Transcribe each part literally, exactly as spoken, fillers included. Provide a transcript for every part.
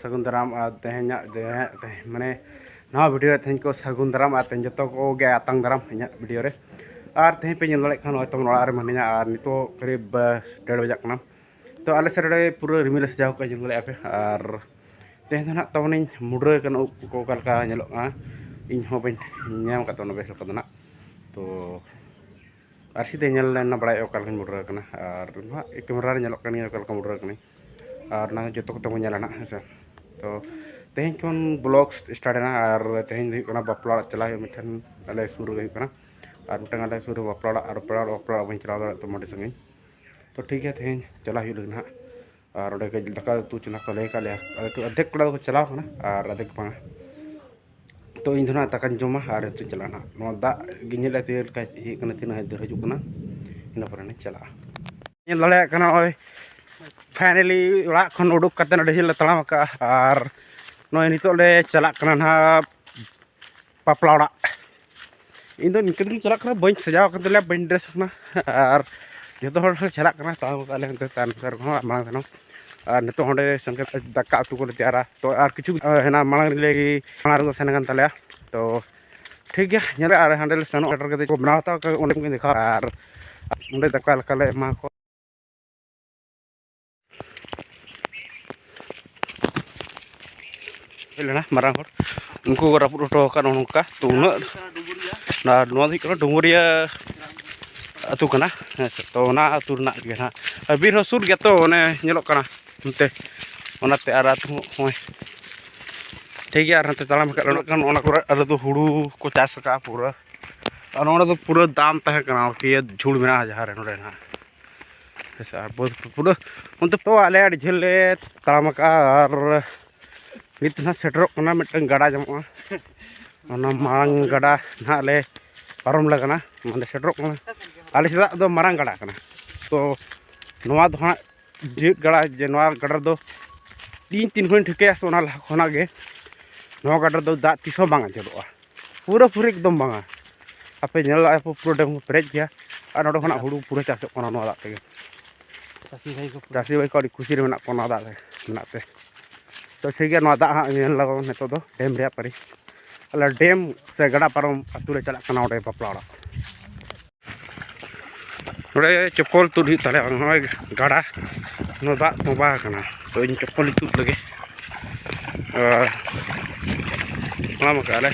ᱥᱟᱹᱜᱩᱱ ᱫᱟᱨᱟᱢ ᱟᱨ ᱛᱮᱦᱮᱧᱟᱜ ᱡᱟᱦᱟᱸ ᱛᱮᱦᱮᱧ ᱢᱟᱱᱮ ᱱᱟᱣᱟ ᱵᱷᱤᱰᱤᱭᱳ ᱨᱮ ᱛᱮᱦᱮᱧ ᱠᱚ ᱥᱟᱹᱜᱩᱱ ᱫᱟᱨᱟᱢ ᱟᱨ ᱛᱮᱦᱮᱧ ᱡᱚᱛᱚ ᱠᱚᱜᱮ ᱟᱛᱟᱝ ᱫᱟᱨᱟᱢ ᱤᱧᱟᱹᱜ ᱵᱷᱤᱰᱤᱭᱳ ᱨᱮ᱾ ᱟᱨ ᱛᱮᱦᱮᱧ ᱯᱮ ᱧᱮᱞ ᱫᱟᱲᱮᱭᱟᱜ ᱠᱷᱟᱱ ᱱᱚᱜᱼᱚᱭ ᱛᱟᱵᱚᱱ ᱚᱲᱟᱜ ᱨᱮ ᱢᱤᱱᱟᱹᱧᱟ ᱟᱨ ᱱᱤᱛᱚᱜ ᱠᱟᱹᱨᱤᱵ ᱰᱮᱲ ᱵᱟᱡᱟᱜ ᱠᱟᱱᱟ᱾ ᱛᱚ ᱟᱞᱮ ᱥᱮᱫ ᱨᱮ ᱯᱩᱨᱟᱹ ᱨᱤᱢᱤᱞ ᱮ ᱥᱟᱡᱟᱣ ᱠᱟᱜᱼᱟ, ᱧᱮᱞ ᱫᱟᱲᱮᱭᱟᱜᱼᱟ ᱯᱮ᱾ ᱟᱨ ᱛᱮᱦᱮᱧ ᱫᱚ ᱱᱟᱦᱟᱜ ᱛᱟᱵᱚᱱᱤᱧ ᱢᱩᱰᱨᱟᱹ ᱠᱟᱱᱟ, ᱩᱵ ᱠᱚ ᱚᱠᱟ ᱞᱮᱠᱟ ᱧᱮᱞᱚᱜ ᱠᱟᱱᱟ ᱤᱧ ᱦᱚᱸ ᱵᱟᱹᱧ ᱧᱟᱢ ᱟᱠᱟᱫ ᱛᱟᱵᱚᱱᱟ ᱵᱮᱥ ᱞᱮᱠᱟ ᱫᱚ ᱱᱟᱦᱟᱜ᱾ ᱛᱚ ᱟᱨ ᱥᱤᱫᱷᱟᱹ ᱧᱮᱞ ᱞᱮᱱᱟ ᱵᱟᱲᱟᱭᱚᱜᱼᱟ ᱚᱠᱟ ᱞᱮᱠᱟᱧ ᱢᱩᱰᱨᱟᱹ ᱠᱟᱱᱟ, ᱟᱨ ᱱᱚᱣᱟ ᱠᱮᱢᱮᱨᱟ ᱨᱮ ᱧᱮᱞᱚᱜ ᱠᱟᱱ ᱜᱮᱭᱟ ᱚᱠᱟ ᱞᱮᱠᱟ ᱢᱩᱰᱨᱟᱹ ᱠᱟᱹᱱᱟᱹᱧ᱾ ᱟᱨ ᱚᱱᱟ ᱡᱚᱛᱚ ᱠᱚᱛᱮ ᱵᱚᱱ ᱧᱮᱞᱟ ᱱᱟᱦᱟᱜ, ᱦᱮᱸ ᱥᱮ᱾ ᱛᱚ ᱛᱮᱦᱮᱧ ᱠᱷᱚᱱ ᱵᱞᱚᱜ ᱥᱴᱟᱨᱴ ᱮᱱᱟ᱾ ᱟᱨ ᱛᱮᱦᱮᱧ ᱫᱚ ᱦᱩᱭᱩᱜ ᱠᱟᱱᱟ ᱵᱟᱯᱞᱟ ᱚᱲᱟᱜ ᱪᱟᱞᱟᱜ ᱦᱩᱭᱩᱜᱼᱟ, ᱢᱤᱫᱴᱷᱮᱱ ᱟᱞᱮ ᱥᱩᱨ ᱨᱮᱜᱮ ᱦᱩᱭᱩᱜ ᱠᱟᱱᱟ᱾ ᱟᱨ ᱢᱤᱫᱴᱟᱝ ᱟᱞᱮ ᱥᱩᱨ ᱨᱮ ᱵᱟᱯᱞᱟ ᱚᱲᱟᱜ, ᱟᱨ ᱵᱟᱯᱞᱟ ᱚᱲᱟᱜ, ᱵᱟᱯᱞᱟ ᱚᱲᱟᱜ ᱵᱟᱹᱧ ᱪᱟᱞᱟᱣ ᱫᱟᱲᱮᱭᱟᱜ ᱛᱟᱢᱟ ᱟᱹᱰᱤ ᱥᱟᱺᱜᱤᱧ᱾ ᱛᱚ ᱴᱷᱤᱠ ᱜᱮᱭᱟ, ᱛᱮᱦᱮᱧ ᱪᱟᱞᱟᱜ ᱦᱩᱭᱩᱜ ᱞᱟᱹᱜᱤᱫ ᱱᱟᱦᱟᱜ᱾ ᱟᱨ ᱚᱸᱰᱮ ᱜᱮ ᱫᱟᱠᱟ ᱩᱛᱩ ᱪᱚᱸᱫᱟ ᱠᱚ ᱞᱟᱹᱭ ᱟᱠᱟᱫ ᱞᱮᱭᱟ᱾ ᱟᱫᱚ ᱟᱫᱷᱮᱠ ᱠᱚᱲᱟ ᱫᱚᱠᱚ ᱪᱟᱞᱟᱣ ᱠᱟᱱᱟ ᱟᱨ ᱟᱫᱷᱮᱠ ᱵᱟᱝᱟ᱾ ᱛᱚ ᱤᱧ ᱫᱚ ᱱᱟᱦᱟᱜ ᱫᱟᱠᱟᱧ ᱡᱚᱢᱟ ᱟᱨ ᱱᱤᱛᱚᱜ ᱪᱟᱞᱟᱜᱼᱟ ᱱᱟᱦᱟᱜ᱾ ᱱᱚᱣᱟ ᱫᱟᱜ ᱜᱮ ᱧᱮᱞ ᱤᱫᱤ ᱞᱮᱠᱟ ᱤᱭᱟᱹᱜ ᱠᱟᱱᱟ, ᱛᱤᱱᱟᱹᱜ ᱡᱳᱨ ᱦᱤᱡᱩᱜ ᱠᱟᱱᱟ, ᱤᱱᱟᱹ ᱯᱚᱨᱮ ᱱᱟᱦᱟᱜ ᱪᱟᱞᱟᱜᱼᱟ᱾ ᱧᱮᱞ ᱫᱟᱲᱮᱭᱟᱜ ᱠᱟᱱᱟ ᱱᱚᱜᱼᱚᱭ ᱯᱷᱟᱭᱱᱮᱞᱤ ᱚᱲᱟᱜ ᱠᱷᱚᱱ ᱩᱰᱩᱠ ᱠᱟᱛᱮ ᱟᱹᱰᱤ ᱡᱷᱟᱹᱞ ᱞᱮ ᱛᱟᱲᱟᱢ ᱟᱠᱟᱫᱼᱟ᱾ ᱟᱨ ᱱᱚᱜᱼᱚᱭ ᱱᱤᱛᱚᱜ ᱞᱮ ᱪᱟᱞᱟᱜ ᱠᱟᱱᱟ ᱱᱟᱦᱟᱜ ᱵᱟᱯᱞᱟ ᱚᱲᱟᱜ᱾ ᱤᱧ ᱫᱚ ᱱᱤᱝᱠᱟᱹ ᱛᱮᱜᱤᱧ ᱪᱟᱞᱟᱜ ᱠᱟᱱᱟ, ᱵᱟᱹᱧ ᱥᱟᱡᱟᱣ ᱟᱠᱟᱱ ᱛᱟᱞᱮᱭᱟ, ᱵᱟᱹᱧ ᱰᱨᱮᱥ ᱟᱠᱟᱱᱟ᱾ ᱟᱨ ᱡᱚᱛᱚ ᱦᱚᱲ ᱞᱮ ᱪᱟᱞᱟᱜ ᱠᱟᱱᱟ, ᱛᱟᱲᱟᱢ ᱠᱟᱜᱼᱟ ᱞᱮ ᱚᱱᱛᱮ ᱛᱟᱭᱱᱚᱢ ᱥᱮᱫ ᱨᱮᱦᱚᱸ ᱟᱨ ᱢᱟᱲᱟᱝ ᱥᱮᱫ ᱦᱚᱸ᱾ ᱟᱨ ᱱᱤᱛᱚᱜ ᱚᱸᱰᱮ ᱥᱮᱱ ᱠᱟᱛᱮ ᱫᱟᱠᱟ ᱩᱛᱩ ᱠᱚᱞᱮ ᱛᱮᱭᱟᱨᱟ᱾ ᱛᱚ ᱟᱨ ᱠᱤᱪᱷᱩ, ᱦᱮᱱᱟ ᱢᱟᱲᱟᱝ ᱨᱮᱞᱮ, ᱢᱟᱲᱟᱝ ᱨᱮᱫᱚ ᱥᱮᱱ ᱟᱠᱟᱱ ᱛᱟᱞᱮᱭᱟ᱾ ᱛᱚ ᱴᱷᱤᱠ ᱜᱮᱭᱟ, ᱧᱮᱞ ᱟᱨ ᱦᱟᱸᱰᱮ ᱞᱮ ᱥᱮᱱᱚᱜ, ᱥᱮᱴᱮᱨ ᱠᱟᱛᱮ ᱠᱚ ᱵᱮᱱᱟᱣ ᱦᱟᱛᱟᱣ ᱠᱟᱜ, ᱚᱸᱰᱮ ᱠᱷᱚᱱ ᱜᱮ ᱫᱮᱠᱷᱟᱣ᱾ ᱟᱨ ᱚᱸᱰᱮ ᱫᱟᱠᱟ ᱞᱮᱠᱟ ᱞᱮ ᱮᱢᱟ ᱠᱚᱣᱟ᱾ ᱦᱮᱡ ᱞᱮᱱᱟ ᱢᱟᱨᱟᱝ ᱦᱚᱲ, ᱩᱱᱠᱩ ᱠᱚ ᱨᱟᱹᱯᱩᱫ ᱦᱚᱴᱚ ᱟᱠᱟᱫ ᱱᱚᱜᱼᱚ ᱱᱚᱝᱠᱟ᱾ ᱛᱚ ᱩᱱᱟᱹᱜ, ᱱᱚᱣᱟ ᱫᱚ ᱦᱩᱭᱩᱜ ᱠᱟᱱᱟ ᱰᱩᱢᱩᱨᱤᱭᱟᱹ ᱟᱹᱛᱩ ᱠᱟᱱᱟ, ᱦᱮᱸ ᱥᱮ᱾ ᱛᱚ ᱚᱱᱟ ᱟᱹᱛᱩ ᱨᱮᱱᱟᱜ ᱜᱮ ᱱᱟᱦᱟᱜ, ᱟᱨ ᱵᱤᱨ ᱦᱚᱸ ᱥᱩᱨ ᱜᱮᱭᱟ ᱛᱚ, ᱚᱱᱮ ᱧᱮᱞᱚᱜ ᱠᱟᱱᱟ ᱚᱱᱛᱮ, ᱚᱱᱟᱛᱮ᱾ ᱟᱨ ᱟᱹᱛᱩ ᱦᱚᱸ ᱱᱚᱜᱼᱚᱭ ᱴᱷᱤᱠ ᱜᱮᱭᱟ᱾ ᱟᱨ ᱱᱚᱛᱮ ᱛᱟᱲᱟᱢ ᱦᱮᱡ ᱞᱮᱱᱠᱷᱟᱱ ᱚᱱᱟ ᱠᱚᱨᱮ ᱟᱞᱮ ᱫᱚ ᱦᱩᱲᱩ ᱠᱚ ᱪᱟᱥ ᱟᱠᱟᱫᱼᱟ ᱯᱩᱨᱟᱹ᱾ ᱟᱨ ᱱᱚᱰᱮ ᱫᱚ ᱯᱩᱨᱟᱹ ᱫᱟᱢ ᱛᱟᱦᱮᱸ ᱠᱟᱱᱟ, ᱠᱤᱭᱟᱹ ᱡᱷᱩᱲ ᱢᱮᱱᱟᱜᱼᱟ ᱡᱟᱦᱟᱸ ᱨᱮ, ᱱᱚᱰᱮ ᱱᱟᱦᱟᱜ᱾ ᱦᱮᱸ ᱥᱮ, ᱟᱨ ᱵᱟᱹᱫᱽ ᱯᱩᱨᱟᱹ ᱚᱱᱛᱮ ᱛᱚ ᱟᱞᱮ ᱟᱹᱰᱤ ᱡᱷᱟᱹᱞ ᱞᱮ ᱛᱟᱲᱟᱢ ᱟᱠᱟᱫᱼᱟ᱾ ᱟᱨ ᱱᱤᱛ ᱱᱟᱦᱟᱜ ᱥᱮᱴᱮᱨᱚᱜ ᱠᱟᱱᱟ ᱢᱤᱫᱴᱟᱝ ᱜᱟᱰᱟ ᱧᱟᱢᱚᱜᱼᱟ, ᱚᱱᱟ ᱢᱟᱨᱟᱝ ᱜᱟᱰᱟ ᱱᱟᱦᱟᱜ ᱞᱮ ᱯᱟᱨᱚᱢ ᱞᱮ ᱠᱟᱱᱟ, ᱢᱟᱱᱮ ᱥᱮᱴᱮᱨᱚᱜ ᱠᱟᱱᱟ᱾ ᱟᱞᱮ ᱥᱮᱫᱟᱜ ᱫᱚ ᱢᱟᱨᱟᱝ ᱜᱟᱰᱟ ᱠᱟᱱᱟ᱾ ᱛᱚ ᱱᱚᱣᱟ ᱫᱚ ᱦᱟᱸᱜ ᱡᱮᱣᱮᱫ ᱜᱟᱰᱟ, ᱡᱮ ᱱᱚᱣᱟ ᱜᱟᱰᱟ ᱨᱮᱫᱚ ᱤᱧ ᱛᱤᱱ ᱠᱷᱚᱱᱤᱧ ᱴᱷᱤᱠᱟᱹᱭᱟ ᱥᱮ ᱚᱱᱟ ᱞᱟᱦᱟ ᱠᱷᱚᱱᱟᱜ ᱜᱮ ᱱᱚᱣᱟ ᱜᱟᱰᱟ ᱨᱮᱫᱚ ᱫᱟᱜ ᱛᱤᱥ ᱦᱚᱸ ᱵᱟᱝ ᱟᱸᱡᱮᱫᱚᱜᱼᱟ, ᱯᱩᱨᱟᱹ ᱯᱩᱨᱤ ᱮᱠᱫᱚᱢ ᱵᱟᱝᱟ᱾ ᱟᱯᱮ ᱧᱮᱞ ᱫᱟᱲᱮᱭᱟᱜᱼᱟ ᱯᱮ, ᱯᱩᱨᱟᱹ ᱰᱮᱢ ᱠᱚ ᱯᱮᱨᱮᱡ ᱜᱮᱭᱟ᱾ ᱟᱨ ᱱᱚᱰᱮ ᱠᱷᱚᱱᱟᱜ ᱦᱩᱲᱩ ᱯᱩᱨᱟᱹ ᱪᱟᱥᱚᱜ ᱠᱟᱱᱟ ᱱᱚᱣᱟ ᱫᱟᱜ ᱛᱮᱜᱮ᱾ ᱪᱟᱹᱥᱤ ᱵᱷᱟᱭ ᱠᱚ ᱯᱩᱨᱟᱹ ᱪᱟᱹᱥᱤ ᱵᱷᱟᱭ ᱠᱚ ᱟᱹᱰᱤ ᱠᱩᱥᱤ ᱨᱮ ᱢᱮᱱᱟᱜ ᱠᱚᱣᱟ ᱱᱚᱣᱟ ᱫᱟᱜ ᱨᱮ ᱢᱮᱱᱟᱜ ᱛᱮ᱾ ᱛᱚ ᱴᱷᱤᱠ ᱜᱮᱭᱟ, ᱱᱚᱣᱟ ᱫᱟᱜ ᱦᱟᱸᱜ ᱧᱮᱞ ᱞᱟᱜᱟᱣ ᱱᱤᱛᱚᱜ ᱫᱚ ᱰᱮᱢ ᱨᱮᱭᱟᱜ ᱯᱟᱹᱨᱤ᱾ ᱟᱞᱮ ᱰᱮᱢ ᱥᱮ ᱜᱟᱰᱟ ᱯᱟᱨᱚᱢ ᱟᱹᱛᱩ ᱞᱮ ᱪᱟᱞᱟᱜ ᱠᱟᱱᱟ, ᱚᱸᱰᱮ ᱵᱟᱯᱞᱟ ᱚᱲᱟᱜ᱾ ᱱᱚᱰᱮ ᱪᱚᱯᱯᱚᱞ ᱛᱩᱫ ᱦᱩᱭᱩᱜ ᱛᱟᱞᱮᱭᱟ, ᱱᱚᱜᱼᱚᱭ ᱜᱟᱰᱟ, ᱱᱚᱣᱟ ᱫᱟᱜ ᱛᱚᱸᱵᱟ ᱟᱠᱟᱱᱟ, ᱛᱚ ᱤᱧ ᱪᱚᱯᱯᱚᱞ ᱤᱧ ᱛᱩᱫ ᱞᱮᱜᱮ᱾ ᱟᱨ ᱦᱟᱲᱟᱢ ᱟᱠᱟᱫ ᱞᱮ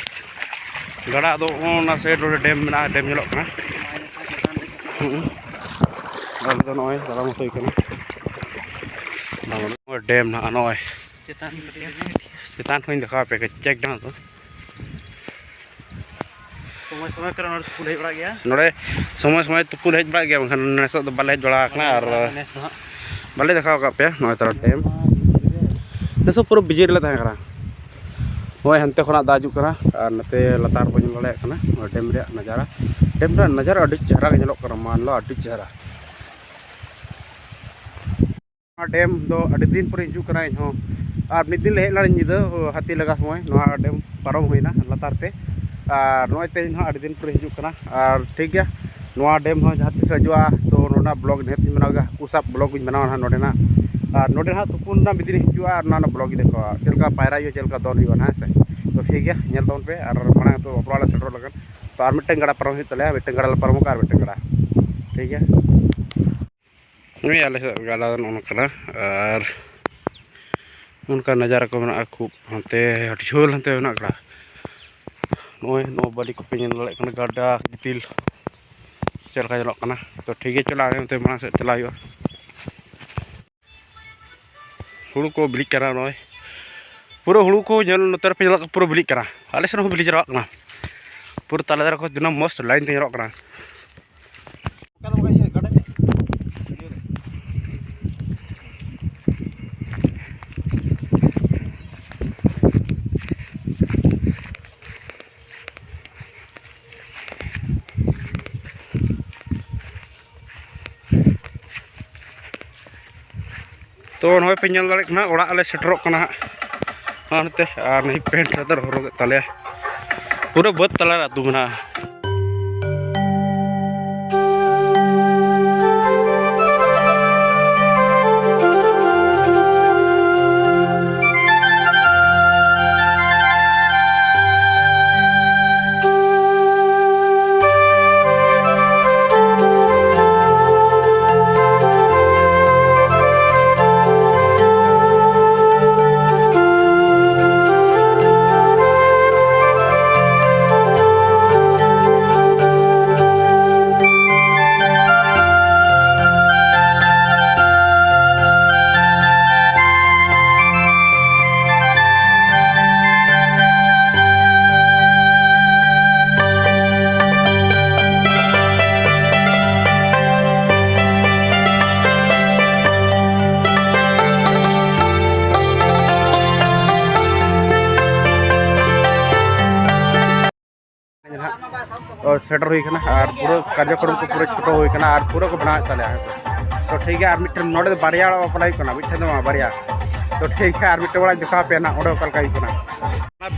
ᱜᱟᱰᱟ ᱫᱚ ᱚᱱᱟ ᱥᱟᱭᱤᱰ ᱨᱮ ᱰᱮᱢ ᱢᱮᱱᱟᱜᱼᱟ, ᱰᱮᱢ ᱧᱮᱞᱚᱜ ᱠᱟᱱᱟ᱾ ᱦᱩᱸ᱾ ᱟᱞᱮ ᱫᱚ ᱱᱚᱜᱼᱚᱭ ᱛᱟᱲᱟᱢ ᱦᱚᱪᱚᱭ ᱠᱟᱱᱟ᱾ ᱱᱚᱜᱼᱚᱭ ᱰᱮᱢ ᱱᱟᱦᱟᱜ ᱱᱚᱜᱼᱚᱭ᱾ ᱪᱮᱛᱟᱱ ᱠᱷᱚᱱᱤᱧ ᱫᱮᱠᱷᱟᱣ ᱟᱯᱮ ᱠᱟᱱᱟ, ᱪᱮᱠ ᱰᱟᱣᱩᱱ ᱫᱚ᱾ ᱥᱚᱢᱚᱭ ᱥᱚᱢᱚᱭ ᱠᱚᱨᱮ ᱱᱚᱰᱮ ᱛᱩᱯᱩᱞ ᱦᱮᱡ ᱵᱟᱲᱟᱜ ᱜᱮᱭᱟ᱾ ᱱᱚᱰᱮ ᱥᱚᱢᱚᱭ ᱥᱚᱢᱚᱭ ᱛᱩᱯᱩᱞ ᱦᱮᱡ ᱵᱟᱲᱟᱜ ᱜᱮᱭᱟ, ᱢᱮᱱᱠᱷᱟᱱ ᱱᱮᱥᱚᱜ ᱫᱚ ᱵᱟᱞᱮ ᱦᱮᱡ ᱵᱟᱲᱟ ᱟᱠᱟᱱᱟ᱾ ᱟᱨ ᱱᱮᱥ ᱫᱚ ᱦᱟᱸᱜ ᱵᱟᱞᱮ ᱫᱮᱠᱷᱟᱣ ᱟᱠᱟᱫ ᱯᱮᱭᱟ ᱱᱚᱜᱼᱚᱭ ᱛᱟᱨᱟ ᱰᱮᱢ᱾ ᱱᱮᱥᱚᱜ ᱯᱩᱨᱟᱹ ᱵᱤᱡᱤ ᱨᱮᱞᱮ ᱛᱟᱦᱮᱸ ᱠᱟᱱᱟ᱾ ᱱᱚᱜᱼᱚᱭ ᱦᱟᱱᱛᱮ ᱠᱷᱚᱱᱟᱜ ᱫᱟᱜ ᱦᱤᱡᱩᱜ ᱠᱟᱱᱟ ᱟᱨ ᱱᱚᱛᱮ ᱞᱟᱛᱟᱨ ᱵᱚᱱ ᱧᱮᱞ ᱫᱟᱲᱮᱭᱟᱜ ᱠᱟᱱᱟ ᱱᱚᱣᱟ ᱰᱮᱢ ᱨᱮᱭᱟᱜ ᱱᱟᱡᱟᱨᱟ᱾ ᱰᱮᱢ ᱨᱮᱭᱟᱜ ᱱᱟᱡᱟᱨᱟ ᱟᱹᱰᱤ ᱪᱮᱦᱨᱟ ᱜᱮ ᱧᱮᱞᱚᱜ ᱠᱟᱱᱟ, ᱢᱟᱱᱞᱚ ᱟᱹᱰᱤ ᱪᱮᱦᱨᱟ᱾ ᱱᱚᱣᱟ ᱰᱮᱢ ᱫᱚ ᱟᱹᱰᱤ ᱫᱤᱱ ᱯᱚᱨᱮ ᱦᱤᱡᱩᱜ ᱠᱟᱱᱟ ᱤᱧᱦᱚᱸ, ᱟᱨ ᱢᱤᱫ ᱫᱤᱱ ᱞᱮ ᱦᱮᱡ ᱞᱮᱱᱟ ᱧᱤᱫᱟᱹ ᱦᱟᱹᱛᱤ ᱞᱟᱜᱟ ᱥᱚᱢᱚᱭ, ᱱᱚᱣᱟ ᱰᱮᱢ ᱯᱟᱨᱚᱢ ᱦᱩᱭᱱᱟ ᱞᱟᱛᱟᱨ ᱛᱮ᱾ ᱟᱨ ᱱᱚᱜᱼᱚᱭ ᱛᱮᱦᱮᱧ ᱦᱚᱸ ᱟᱹᱰᱤ ᱫᱤᱱ ᱯᱚᱨᱮ ᱦᱤᱡᱩᱜ ᱠᱟᱱᱟ᱾ ᱟᱨ ᱴᱷᱤᱠ ᱜᱮᱭᱟ, ᱱᱚᱣᱟ ᱰᱮᱢ ᱦᱚᱸ ᱡᱟᱦᱟᱸ ᱛᱤᱥ ᱦᱤᱡᱩᱜᱼᱟ ᱛᱚ ᱱᱚᱰᱮᱱᱟᱜ ᱵᱞᱚᱜ ᱱᱤᱦᱟᱹᱛ ᱤᱧ ᱵᱮᱱᱟᱣ ᱜᱮᱭᱟ, ᱦᱟᱹᱠᱩ ᱥᱟᱵ ᱵᱞᱚᱜ ᱤᱧ ᱵᱮᱱᱟᱣᱟ ᱱᱟᱦᱟᱜ ᱱᱚᱰᱮᱱᱟᱜ᱾ ᱟᱨ ᱱᱚᱰᱮ ᱱᱟᱦᱟᱜ ᱛᱩᱯᱩᱱ ᱨᱮᱱᱟᱜ ᱢᱤᱫ ᱫᱤᱱ ᱤᱧ ᱦᱤᱡᱩᱜᱼᱟ ᱟᱨ ᱚᱱᱟ ᱨᱮᱱᱟᱜ ᱵᱞᱚᱜ ᱤᱧ ᱫᱮᱠᱷᱟᱣᱟ, ᱪᱮᱫ ᱞᱮᱠᱟ ᱯᱟᱭᱨᱟ ᱦᱩᱭᱩᱜᱼᱟ, ᱪᱮᱫ ᱞᱮᱠᱟ ᱫᱚᱱ ᱦᱩᱭᱩᱜᱼᱟ ᱱᱟᱦᱟᱜ, ᱦᱮᱸ ᱥᱮ᱾ ᱛᱚ ᱴᱷᱤᱠ ᱜᱮᱭᱟ, ᱧᱮᱞ ᱛᱟᱵᱚᱱ ᱯᱮ᱾ ᱟᱨ ᱢᱟᱲᱟᱝ ᱛᱚ ᱵᱟᱯᱞᱟ ᱚᱲᱟᱜ ᱥᱮᱴᱮᱨᱚᱜ ᱞᱟᱹᱜᱤᱫ, ᱛᱚ ᱟᱨ ᱢᱤᱫᱴᱟᱝ ᱜᱟᱰᱟ ᱯᱟᱨᱚᱢ ᱦᱩᱭᱩᱜ ᱛᱟᱞᱮᱭᱟ, ᱢᱤᱫᱴᱟᱝ ᱜᱟᱰᱟ ᱞᱮ ᱯᱟᱨᱚᱢ ᱠᱟᱜᱼᱟ ᱟᱨ ᱢᱤᱫᱴᱟᱝ ᱜᱟᱰᱟ, ᱴᱷᱤᱠ ᱜᱮᱭᱟ᱾ ᱱᱩᱭ ᱟᱞᱮ ᱥᱮᱫ ᱜᱟᱰᱟ ᱫᱚ ᱱᱚᱜᱼᱚ ᱱᱚᱝᱠᱟᱱᱟ᱾ ᱟᱨ ᱚᱱᱠᱟ ᱱᱟᱡᱟᱨᱟ ᱠᱚ ᱢᱮᱱᱟᱜᱼᱟ ᱠᱷᱩᱵ, ᱦᱟᱱᱛᱮ ᱟᱹᱰᱤ ᱡᱷᱟᱹᱞ ᱦᱟᱱᱛᱮ ᱢᱮᱱᱟᱜ ᱟᱠᱟᱫᱟ᱾ ᱱᱚᱜᱼᱚᱭ ᱱᱚᱣᱟ ᱵᱟᱹᱞᱤ ᱠᱚᱯᱮ ᱧᱮᱞ ᱫᱟᱲᱮᱭᱟᱜ ᱠᱟᱱᱟ, ᱜᱟᱰᱟ ᱜᱤᱛᱤᱞ ᱪᱮᱫ ᱞᱮᱠᱟ ᱧᱮᱞᱚᱜ ᱠᱟᱱᱟ᱾ ᱛᱚ ᱴᱷᱤᱠ ᱜᱮᱭᱟ, ᱪᱚᱞᱚ ᱟᱞᱮ ᱚᱱᱛᱮ ᱢᱟᱲᱟᱝ ᱥᱮᱫ ᱪᱟᱞᱟᱜ ᱦᱩᱭᱩᱜᱼᱟ᱾ ᱦᱩᱲᱩ ᱠᱚ ᱵᱤᱞᱤᱜ ᱠᱟᱱᱟ ᱱᱚᱜᱼᱚᱭ᱾ ᱯᱩᱨᱟᱹ ᱦᱩᱲᱩ ᱠᱚ ᱧᱮᱞ, ᱱᱚᱛᱮ ᱨᱮᱯᱮ ᱧᱮᱞᱚᱜ ᱠᱟᱱᱟ, ᱯᱩᱨᱟᱹ ᱵᱤᱞᱤᱜ ᱠᱟᱱᱟ᱾ ᱟᱞᱮ ᱥᱮᱫ ᱦᱚᱸ ᱵᱤᱞᱤ ᱡᱟᱣᱨᱟᱜ ᱠᱟᱱᱟ᱾ ᱯᱩᱨᱟᱹ ᱛᱟᱞᱮ ᱫᱟᱨᱮ ᱠᱚ ᱛᱤᱱᱟᱹᱜ ᱢᱚᱡᱽ ᱞᱟᱭᱤᱱ ᱛᱮ ᱧᱮᱞᱚᱜ ᱠᱟᱱᱟ᱾ ᱛᱚ ᱱᱚᱜᱼᱚᱭ ᱯᱮ ᱧᱮᱞ ᱫᱟᱲᱮᱭᱟᱜ ᱠᱟᱱᱟ, ᱚᱲᱟᱜ ᱞᱮ ᱥᱮᱴᱮᱨᱚᱜ ᱠᱟᱱᱟ ᱦᱟᱸᱜ᱾ ᱱᱚᱜᱼᱚᱭ ᱱᱚᱛᱮ, ᱟᱨ ᱱᱩᱭ ᱯᱮᱱᱴ ᱨᱮᱫᱚ ᱦᱚᱨᱚᱜᱮᱫ ᱛᱟᱞᱮᱭᱟ᱾ ᱯᱩᱨᱟᱹ ᱵᱟᱹᱫᱽ ᱛᱟᱞᱟᱨᱮ ᱟᱹᱛᱩ ᱢᱮᱱᱟᱜᱼᱟ᱾ ᱚ, ᱥᱮᱴᱮᱨ ᱦᱩᱭ ᱠᱟᱱᱟ ᱟᱨ ᱯᱩᱨᱟᱹ ᱠᱟᱨᱡᱚᱠᱨᱚᱢ ᱠᱚ ᱯᱩᱨᱟᱹ ᱪᱷᱳᱴᱳ ᱦᱩᱭ ᱠᱟᱱᱟ ᱟᱨ ᱯᱩᱨᱟᱹ ᱠᱚ ᱵᱮᱱᱟᱣᱮᱫ ᱛᱟᱞᱮᱭᱟ, ᱦᱮᱸ ᱥᱮ᱾ ᱛᱚ ᱴᱷᱤᱠ ᱜᱮᱭᱟ, ᱟᱨ ᱢᱤᱫᱴᱮᱱ ᱱᱚᱰᱮ ᱫᱚ ᱵᱟᱨᱭᱟ ᱚᱲᱟᱜ ᱵᱟᱯᱞᱟ ᱦᱩᱭᱩᱜ ᱠᱟᱱᱟ, ᱢᱤᱫᱴᱮᱱ ᱫᱚ ᱵᱟᱝ, ᱵᱟᱨᱭᱟ᱾ ᱛᱚ ᱴᱷᱤᱠ ᱜᱮᱭᱟ, ᱟᱨ ᱢᱤᱫᱴᱮᱱ ᱚᱲᱟᱜ ᱡᱚᱠᱷᱟ ᱯᱮ ᱱᱟᱦᱟᱜ, ᱚᱸᱰᱮ ᱚᱠᱟ ᱞᱮᱠᱟ ᱦᱩᱭᱩᱜ ᱠᱟᱱᱟ᱾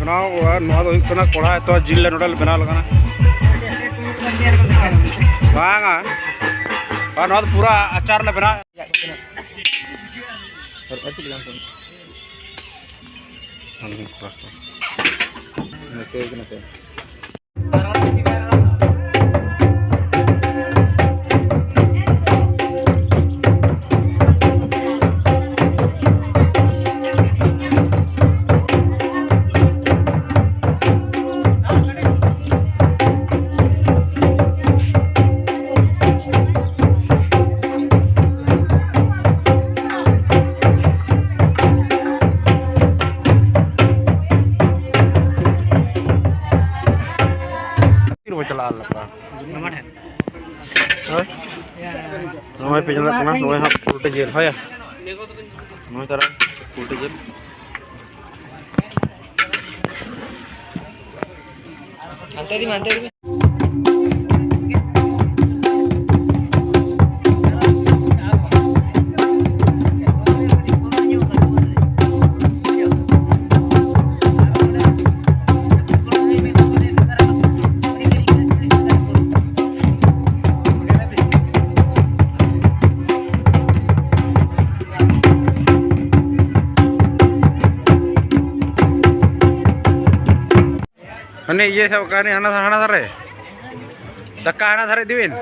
ᱵᱮᱱᱟᱣ, ᱱᱚᱣᱟ ᱫᱚ ᱦᱩᱭᱩᱜ ᱠᱟᱱᱟ ᱠᱚᱲᱦᱟ, ᱛᱚ ᱡᱤᱞ ᱞᱮ ᱱᱚᱰᱮ ᱞᱮ ᱵᱮᱱᱟᱣ ᱞᱮ ᱠᱟᱱᱟ᱾ ᱵᱟᱝᱟ, ᱵᱟᱝ, ᱱᱚᱣᱟ ᱫᱚ ᱯᱩᱨᱟᱹ ᱟᱪᱟᱨ ᱞᱮ ᱵᱮᱱᱟᱣ᱾ ᱱᱟᱥᱮ ᱠᱟᱱᱟ ᱥᱮ᱾ ᱛᱤ ᱨᱮᱵᱚ ᱪᱟᱞᱟᱜᱼᱟ ᱞᱟᱯᱟ? ᱦᱳᱭ᱾ ᱱᱚᱜᱼᱚᱭ ᱯᱮ ᱧᱮᱞᱚᱜ ᱠᱟᱱᱟ, ᱱᱚᱜᱼᱚᱭ ᱦᱟᱸᱜ ᱯᱳᱞᱴᱤ ᱡᱤᱞ, ᱦᱳᱭ᱾ ᱱᱚᱜᱼᱚᱭ ᱛᱟᱨᱟ ᱯᱳᱞᱴᱤ ᱡᱤᱞ᱾ ᱦᱟᱱᱛᱮ ᱤᱫᱤ ᱢᱮ, ᱦᱟᱱᱛᱮ ᱤᱫᱤ ᱢᱮ᱾ ᱦᱟᱱᱮ ᱤᱭᱟᱹ ᱥᱟᱵ ᱠᱟᱜ, ᱦᱟᱱᱮ ᱦᱟᱱᱟ, ᱦᱟᱱᱟ ᱫᱷᱟᱨᱮ᱾ ᱫᱟᱠᱟ ᱦᱟᱱᱟ ᱫᱷᱟᱨᱮ ᱤᱫᱤ ᱵᱤᱱ᱾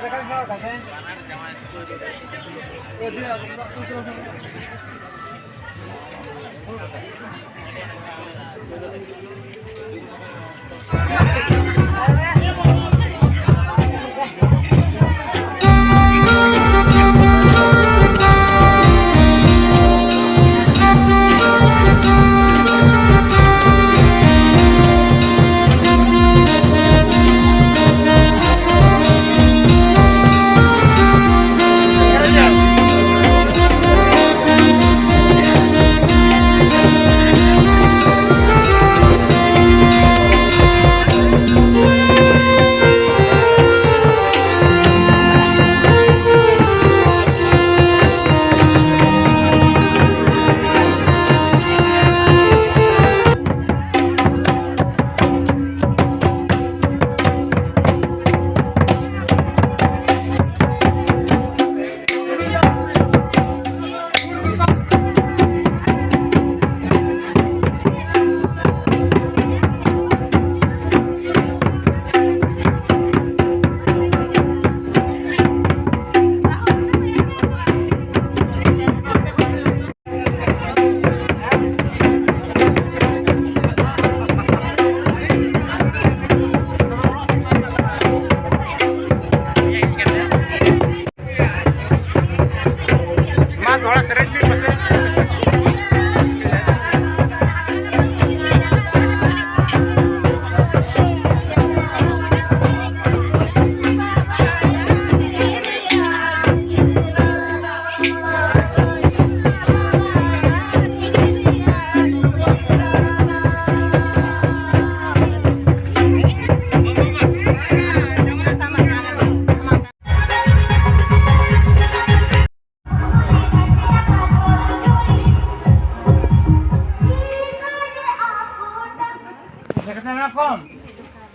ᱠᱚᱢ᱾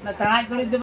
ᱚᱱᱟ ᱛᱟᱲᱟᱡ ᱠᱩᱲᱤ ᱫᱚ